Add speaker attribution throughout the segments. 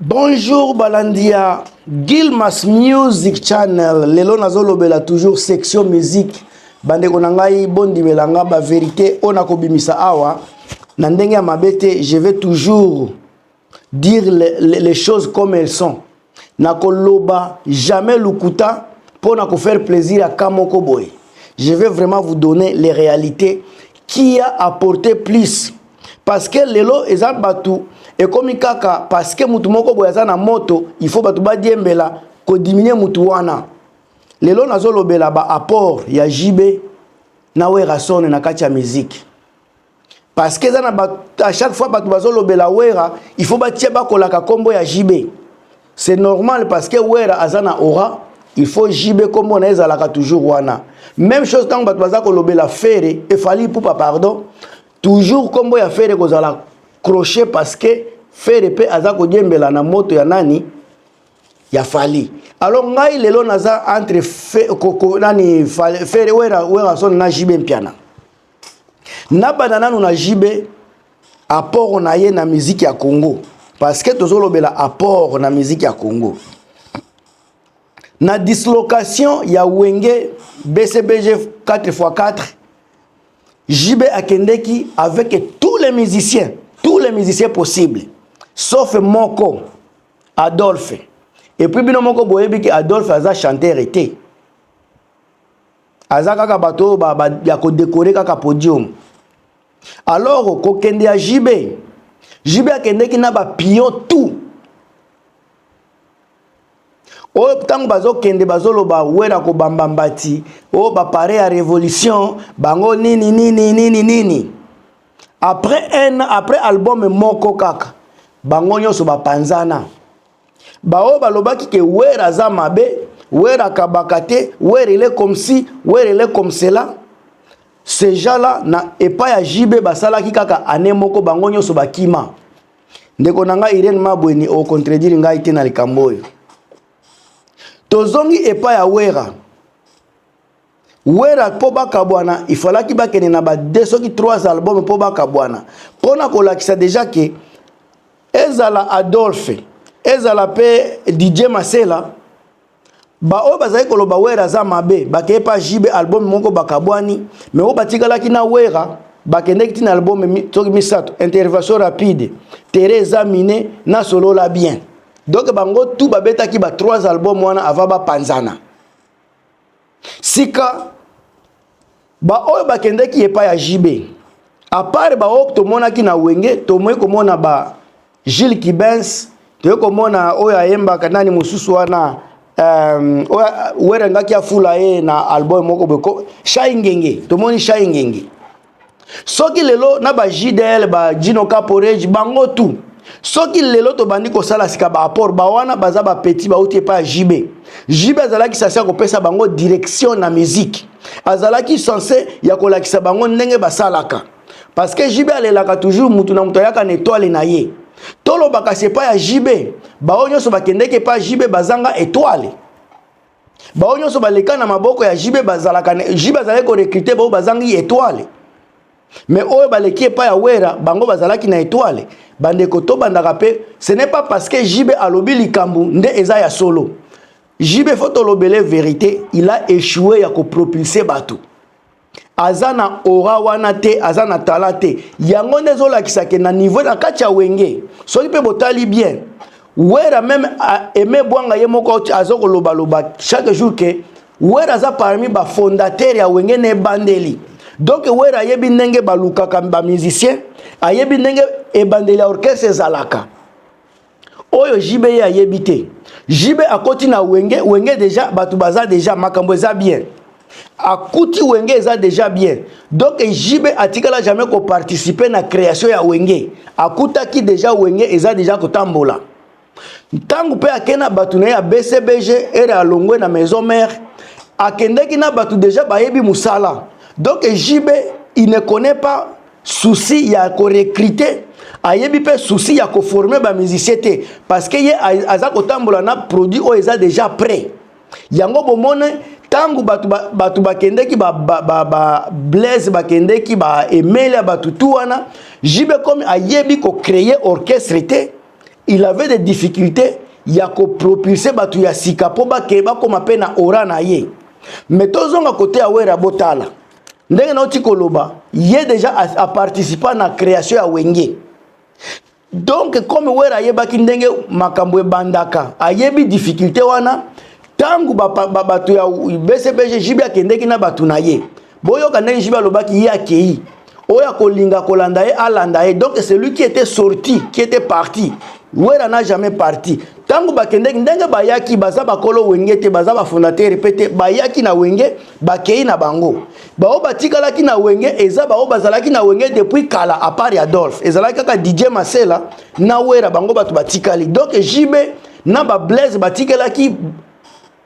Speaker 1: Bonjour balandi ya Gilmas Music Channel. Lelo nazolobela toujours section musique. Bandeko na ngai bondimela nga ba vérité oyo nakobimisa awa na ndenge ya mabe te. Je vais toujours dire les choses comme elles sont. Nakoloba jamais lukuta mpo na kofaire plaisir ya ka moko boye. Je vais vraiment vous donner les réalités qui a apporté plus, parce que lelo eza bato ekomi kaka parce que mutu moko boye aza na moto, il faut bato badiembela kodiminuer mutu wana. Lelo nazolobela ba apport ya JB na Werrason na kati ya musique, parce que eza na à chaque fois bato bazolobela Wera, il faut batia bakolaka nkombo ya JB. C'est normal, parce que Wera aza na aura, il faut JB nkombo na ye ezalaka toujours wana. Même chose ntango bato baza kolobela Ferre e Fally Ipupa, pardon, toujours nkombo ya Ferre kozala crochet, parce que Ferre mpe aza kodiembela na moto ya nani? Ya Fally. Alors ngai lelo naza entre fe, ko, ko, nani, Ferre, Wera, Werrason na JB Mpiana. Nabanda nanu na JB, apport na ye na musique ya Congo, parce que tozolobela apport na musique ya Congo. Na dislocation ya Wenge BCBG 4x4, JB akendeki avec tous les musiciens, tous les musiciens possibles, sauf moko, Adolphe. Et puis bino moko boyebi ke Adolphe aza chanteur te, aza kaka bato oyo ya kodécorer kaka podium. Alors kokende ya JB, JB akendeki na bapions tout oyo ntango bazokende bazoloba Wera kobamba mbati oyo bapare ya révolution bango nini nini nini nini. Après un après album moko kaka, bango nyonso bapanzana. Baoyo balobaki ke Wera aza mabe, Wera akabaka te, Wera il est comme si, Wera il est comme cela, ces gens-là na epai ya JB basalaki kaka ane moko, bango nyonso bakima. Ndeko na ngai Irene Mabweni, okontredire ngai te na likambo oyo. Tozongi epai ya Wera. Wera, mpo bakabwana, ifalaki bakende na ba 2 soki 3 album mpo bakabwana, mpona kolakisa déjà ke ezala Adolphe, ezala mpe DJ Masela, baoyo bazali koloba Wera aza mabe, bakeye pa JB, album moko bakabwani. Me oyo batikalaki na Wera bakendeki ntina album soki misato: Intervention rapide, Terre eza mine na Solola bien. Donc bango tu babetaki ba 3 album wana avant bapanzana. Sika baoyo bakendeki epai ya JB, à part baoyo tomonaki na Wenge, tomoyi komona ba Gilles Kibens, toyei komona oyo ayembaka nani mosusu wana, oyo Wera ngaki afula ye na album moko boye, Shai Ngenge. Tomoni Shai Ngenge. Soki lelo na ba JDL, ba Gino Caporege, bango tu, soki lelo tobandi kosala sika baapport, bawana baza bapetits bauti epai ya JB. JB azalaki censé ya kopesa bango direction na musique, azalaki censé ya kolakisa bango ndenge basalaka, parce que JB alelaka toujours mutu na mutu ayaka na étoile na ye. Tolobaka si epai ya JB, bao nyonso bakendeki epai ya JB bazanga étoile. Bao nyonso baleka na maboko ya JB bazalaka, JB azalaki korecruter bao bazangi étoile. Mais oyo baleki epai ya Wera, bango bazalaki na étoile. Bandeko, tobandaka mpe, ce n'est pas parce que JB alobi likambo nde eza ya solo. JB, faut tolobele vérité, il a échoué ya kopropulser bato. Aza na aura wana te, aza na talent te. Yango nde ezolakisa ke na niveau na kati ya Wenge, soki mpe botali bien, Wera même Aime Bwanga ye moko aza kolobaloba chaque jour ke Wera aza parmi bafondateur ya Wenge na ebandeli. Donc Wera ayebi ndenge balukaka bamusicien, ayebi ndenge ebandeli ya orchestre ezalaka. Oyo JB ye ayebi te. JB akoti na Wenge, Wenge déjà bato baza déjà, makambo eza bien. Akuti Wenge eza déjà bien, donc JB atikala jamais koparticiper na création ya Wenge. Akutaki déjà Wenge eza déjà kotambola. Ntango mpe akei na bato na ye ya BCBG, ere alongwe na Maison Mère, akendeki na bato déjà bayebi mosala. Donc JB, il ne connaît pas souci ya korecruter, ayebi mpe souci ya koformer bamusicien te, parce que ye aza kotambola na produit oyo eza déjà prêt. Yango bomone ntango bato bakendeki, ba, ba, ba, ba Blaise bakendeki, baemele ya bato tu wana, JB comme ayebi kocréer orchestre te, Il avait des difficultés ya kopropulse bato ya sika mpo bakee bakoma mpe na ora na ye. Me tozonga kote ya Wera, botala ndenge nauti koloba, ye deja aparticipa na création ya Wenge. Donc comme Wera ayebaki ndenge makambo ebandaka, ayebi difficulté wana. Ntango bato ya BCBG, JB akendeki na bato na ye, boyoka ndenge JB alobaki, ye akei, oyo akolinga kolanda ye alanda ye. Donc c'est lui qui était sorti, qui était parti. Wera n'a jamais parti. Ntango bakendeki, ndenge bayaki, baza bakolo Wenge te, baza bafondateur mpe te. Bayaki na Wenge, bakei na bango. Bao batikalaki na Wenge eza bao bazalaki na Wenge depuis kala. À part ya Adolphe, ezalaki kaka DJ Masela na Wera, bango bato batikali. Donc JB na bablaise batikelaki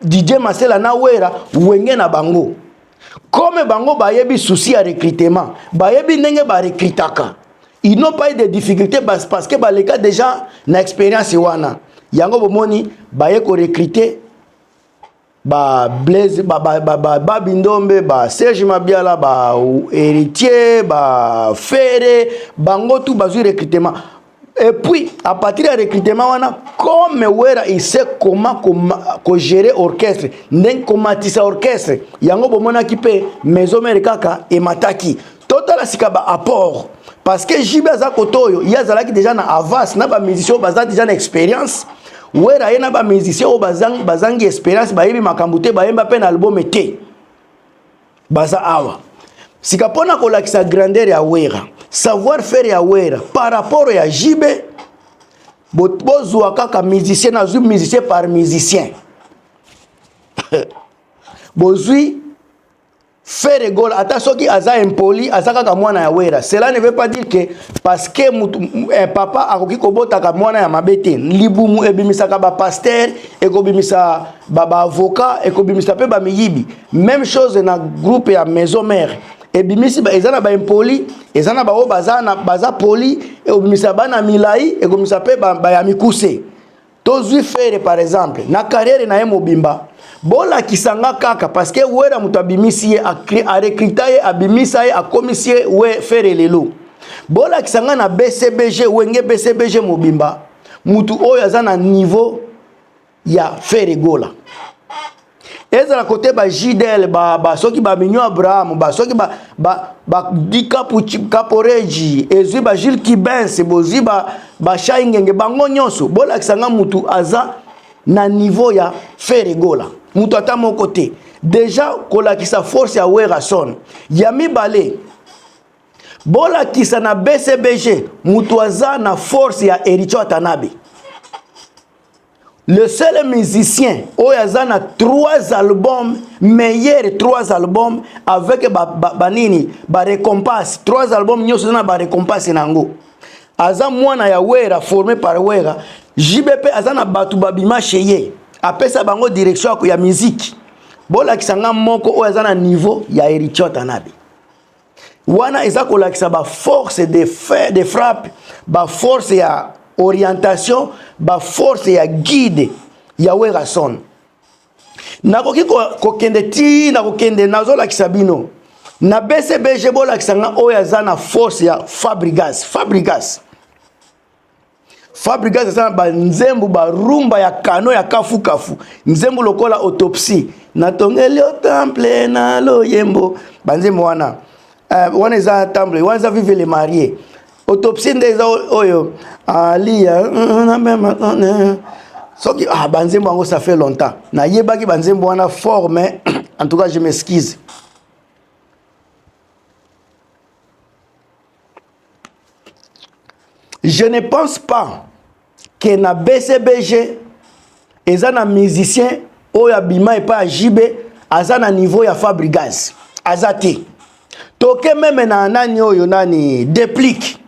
Speaker 1: DJ Masela na Wera Wenge na bango. Comme bango bayebi souci ya recrutement, bayebi ndenge barecrutaka, ils n'ont pas eu de difficultés parce que baleka déjà na expérience wana. Yango bomoni baye korecruter ba Blaise, ba ba ba ba Babi Ndombe, ba Serge Mabiala, ba Héritier, ba Ferre, bango tout bazwi recrutement. Et puis à partir ya recrutement wana, comme Wera il sait comment kogérer orchestre, ndenge komatisa orchestre, yango bomonaki mpe Maison Mère kaka emataki. Totala sika ba apport, parce que JB aza kote oyo, ye azalaki déjà na avance na bamusicien oyo baza déjà na expérience. Wera ye na bamusicien oyo bazangi expérience, bayebi makambo te, bayemba mpe na album te, baza awa sika mpona kolakisa grandeur ya Wera, savoir faire ya Wera par rapport ya JB. Bozwa kaka musicien, nazwi musicien par musicien. Bozwi Ferre Gola, ata soki aza impoli, aza kaka mwana ya Wera. Cela ne veut pas dire que parce que mutu, papa akoki kobotaka mwana ya mabe te. Libumu ebimisaka bapasteur, ekobimisa baavocat, ba ekobimisa mpe bamiyibi. Même chose na groupe ya Maison Mère, ebimisi eza na baimpoli, eza na baoyo baza, baza poli, ekobimisa bana milai, ekobimisa mpe baya mikuse. Tozwi Ferre par exemple, na carrière na ye mobimba, bolakisa nga kaka, parce que Wera moto abimisi ye, arecruta ye, abimisa ye, akomisi ye we Ferre lelo. Bolakisa nga na BCBG, Wenge BCBG mobimba, mutu oyo aza na niveau ya Ferre Gola. Ezala kote ba Jidel, ba soki ba Mignon Abraham, ba soki ba ba ba di Kaporeji, ezwi ba Gilles Kibens, bozwi ba ba Shai Ngenge, bango nyonso, bolakisa nga mutu aza na niveau ya Ferre Gola, mutu ata moko te. Déjà kolakisa force ya Werason. Ya mibale, bolakisa na BCBG mutu aza na force ya Héritier Watanabe, le seul musicien oyo aza na trois albums meilleurs, trois albums avec banini, ba barécompense, trois albums nyonso eza na barécompense na yango. Aza mwana ya Wera, formé par Wera. JB mpe aza na bato babima chez ye, apesa bango direction ya musique. Bolakisa nga moko oyo aza na niveau ya Héritier Watanabe. Wana eza kolakisa baforce de frappe, baforce ya orientation, baforce ya guide ya Werason. Nakoki kokende ti nakokende, nazolakisa bino na BCBG, bolakisa nga oyo aza na force ya Fabregas. Fabregas, Fabregas aza na banzembo, barumba ya kano ya kafukafu, nzembo lokola Autopsie, natongeli yo temple na loyembo, banzembo wana. Wana eza temple, wana eza Vive le Marié. Autopsie nde eza oyo alia soki banzembo yango. Ça fait longtemps nayebaki banzembo wana fort, mais en tout cas je m'excuse. Je ne pense pas que na BCBG eza na musicien oyo abima epai ya JB aza na niveau ya Fabregas, aza te. Toke même na nani oyo, nani, Déplique,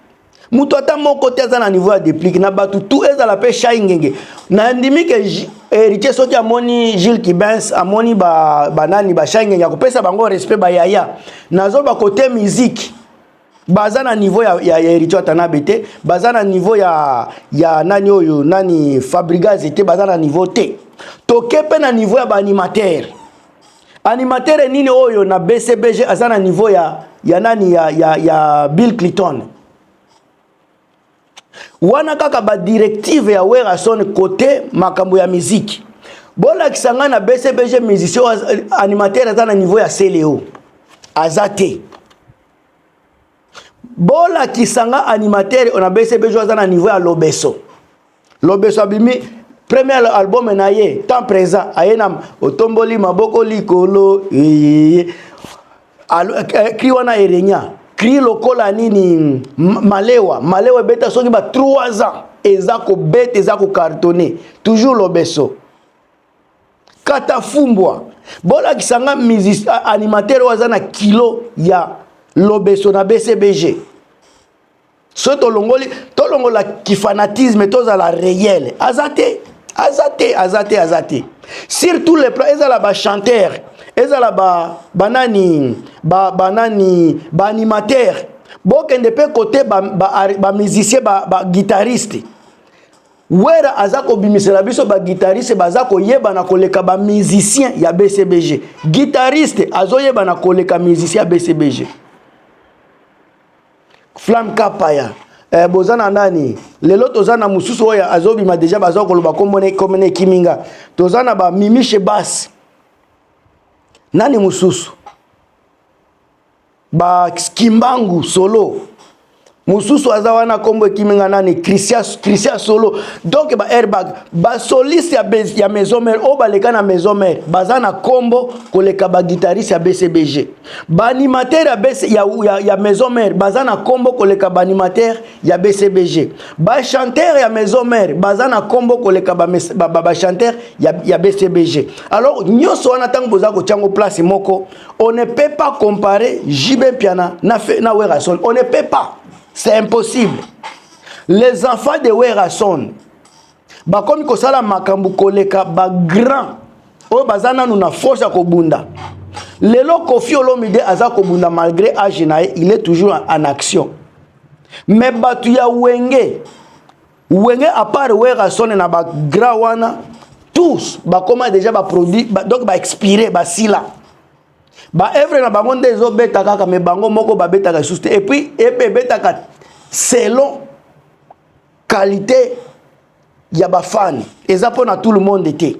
Speaker 1: moto ata moko te aza na niveau ya Déplique na bato tu. Ezala mpe Shai Ngenge, nandimi ke Héritier soki amoni Gilles Kibens, amoni banani, ba bashai Ngenge, akopesa bango respect, bayaya. Nazoloba kote musique, baza na niveau ya Héritier Watanabe te, baza na niveau ya nani oyo, nani, Fabregas te, baza na niveau te. Toke mpe na niveau ya baanimateur. Animateur nini oyo na BCBG aza na niveau ya nani, ya Bill Clinton? Wana kaka ba directive ya Werrason côté makambo ya musique. Bolakisa ngai na BCBG musicien animateur aza na niveau ya Celeo. Aza te. Bolakisa nga animateur na BCBG aza na niveau ya Lobeso. Lobeso abimi premier album na ye temps présent aye na otomboli maboko likolo eh, cri wana erenya cri lokola nini malewa malewa ebeta soki ba 3 ans eza kobeta eza kocartonne toujours Lobeso. Katafumbwa bolakisa nga animateur oyo aza na kilo ya Lobeso na BCBG. Soki tolongoli, tolongola kifanatisme, tozala réel, aza te, aza te, aza te, aza te. Surtout les plans, ezala bachanteur, ezala banani, banani, baanimateur, bokende mpe kote bamusicien, baguitariste ba Wera aza kobimisela biso baguitariste baza koyebana koleka bamusicien ya BCBG. Guitariste azoyebana koleka musicien ya BCBG. Flamme Kapaya, boza na nani lelo? Toza na mosusu oyo azobima deja, baza koloba komona ekiminga. Toza na bamimishe bas nani mosusu, bakimbangu solo mosusu aza wana, nkombo ekiminga nani, Christian Solo. Donc ba airbag, basoliste ya Maison Mère oyo baleka na Maison Mère baza na nkombo koleka baguitariste ya BCBG. Baanimateur ya Maison Mère baza na nkombo koleka baanimateur ya BCBG. Bachanteur ya Maison Mère baza na nkombo koleka bachanteur ba, ba, ya BCBG. Alors nyonso wana, ntango boza kotiango place moko, on ne peut pas comparer JB Mpiana na Werrason. On ne peut pas, c'est impossible. Les enfants de Werrason bakomi kosala makambo koleka bagrand oyo baza nanu na force ya kobunda. Lelo Kofi Olomide aza kobunda malgré âge na ye, il est toujours en action. Mais bato ya Wenge, Wenge à part Werrason na bagrand wana, tous bakoma déjà baproduit ba, donc baexpire, basila baœuvre na bango nde ezobeta kaka, me bango moko babetaka lisusu te. Et puis epe ebetaka selon qualité ya bafani, eza mpona tout le monde te.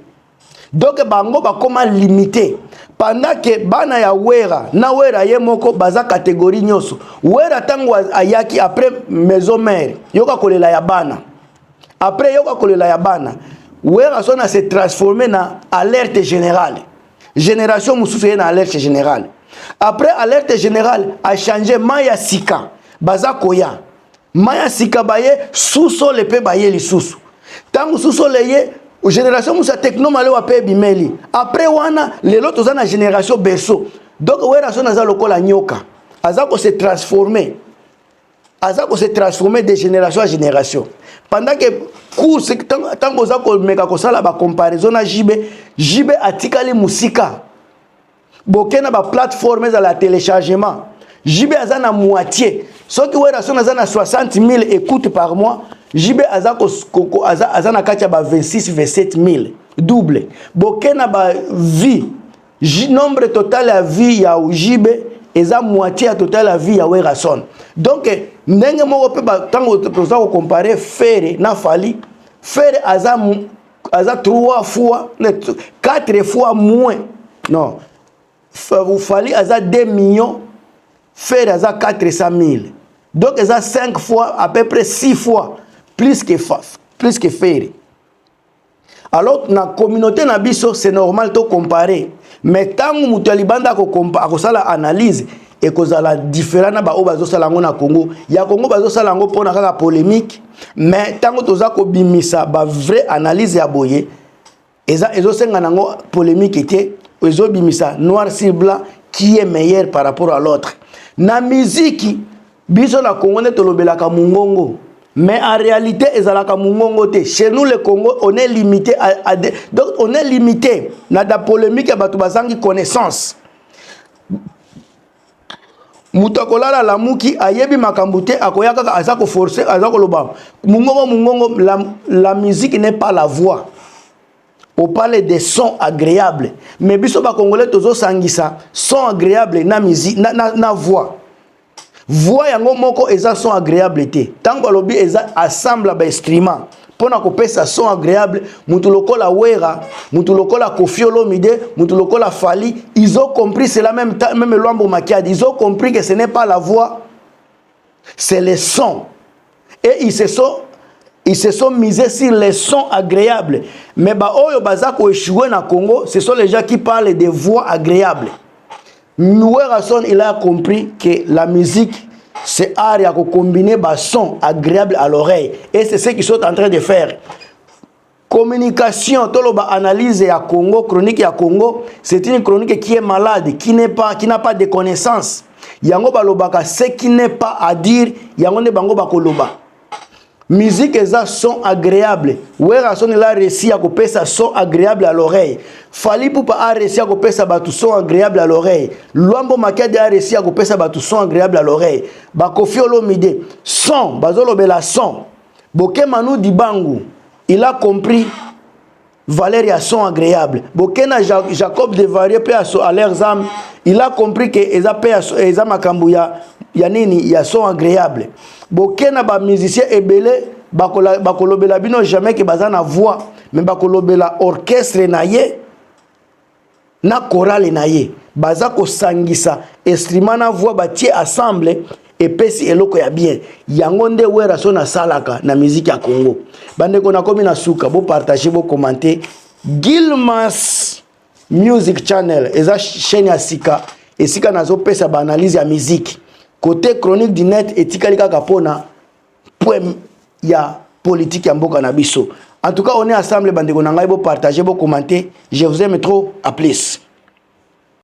Speaker 1: Donc bango bakoma limité, pendant que bana ya Wera na Wera ye moko baza catégorie nyonso. Wera ntango ayaki après Maison Mère, yoka kolela ya bana, après yoka kolela ya bana, Wera so na se transformé na Alerte générale. Génération mosusu ye na Alerte générale. Après Alerte générale, achange mai ya sika, baza koya mai ya sika, baye Susole mpe baye lisusu. Ntango Susole ye, génération mosusu ya Techno Malewa mpe ebimeli. Après wana, lelo toza na génération Berceau. Donc Werason aza lokola nyoka, aza kose transformer, aza kose transformer de génération à génération, pendant que course, ntango oza komeka kosala bacomparaison na JB, JB atikali mosika. Boke na baplateforme, ezala ya téléchargement, JB aza na moitié. Soki Werason aza na 60 000 écoute par mois, JB aza na kati ya ba 26 27 000, double. Boke na bavues, nombre total ya vues ya JB eza moitié ya total ya vues ya Werason. Donc ndenge moko mpe, ntango toza kocompare Ferre na Fally, Ferre aza 3 fois, 4 fois moins. Non, Fally aza 2 millions, Ferre aza 400 000. Donc eza 5 fois, à peu près 6 fois plus que Ferre. Alors na communauté na biso, c'est normal to comparer, mais ntango moto ya libanda akosala analyse, ekozala différent na baoyo bazosala yango na Congo. Ya Congo bazosala yango mpona kaka polémique, mais ntango toza kobimisa bavrai analyse ya boye, eza ezosenga nango polémique te, ezobimisa noir sur blanc qui est meilleur par rapport à l'autre. Na miziki, biso na Congo nde tolobelaka mongongo, mais en réalité ezalaka mongongo te. Chez nous le Congo, on est limité donc on est limité na da polémique ya bato bazangi connaissance. Moto akolala lamuki, ayebi makambo te, akoya kaka aza koforce, aza koloba mongongo, mongongo. La musique n'est pas la voix. On parle des sons agréables, mais biso bacongolais tozosangisa son agréable na musique na voix. Voix yango moko eza son agréable te. Ntango balobi eza ensemble ya bainstrument mpo na kopesa son agréable, mutu lokola Wera, mutu lokola Koffi Olomide, mutu lokola Fally, ils ont compris cela. Même, même Luambo Makiadi, ils ont compris que ce n'est pas la voix, c'est le son, et ils se sont misés sur les sons agréables. Mais ba oyo baza koéchouer na Congo, ce sont les gens qui parlent des voix agréables. Werrason, il a compris que la musique, c'est art ya kocombiner ba son agréable à l'oreille, et c'est ce qu'ils sont en train de faire. Communication, toloba analyse ya Congo, chronique ya Congo, c'est une chronique qui est malade, qui n'a pas de connaissances. Yango balobaka ce qui n'est pas à dire, yango nde bango bakoloba. Musique eza son agréable. Werrason, il a réussi ya kopesa son agréable à l'oreille. Fally Ipupa a réussi ya kopesa bato son agréable à l'oreille. Luambo Makiadi a réussi ya kopesa bato son agréable à l'oreille. Bakoffi Olomide, son bazolobela son. Bokemanu Dibangu, il a compris valeur ya son agréable. Bokena Jacob de Varie mpe à leurs âmes, il a compris que eza mpe eza makambo ya nini, ya son agréable. Boke na bamusicien ebele, bakolobela bino jamais ke baza na voix, mais bakolobela orchestre na ye na chorale na ye. Baza kosangisa instrument na voix, batie ensemble, epesi eloko ya bien. Yango nde Werrason asalaka na miziki ya Congo. Bandeko, nakomi na suka. Bopartage, bocommenter. Gilmas Music Channel eza chaîne ya sika, esika nazopesa baanalyse ya miziki. Côté Chronique du Net etikali kaka mpona point ya politique ya mboka na biso. En tout cas, on est ensemble. Bandeko na ngai, bopartage, bocommenter. Je vous aime trop, à plus.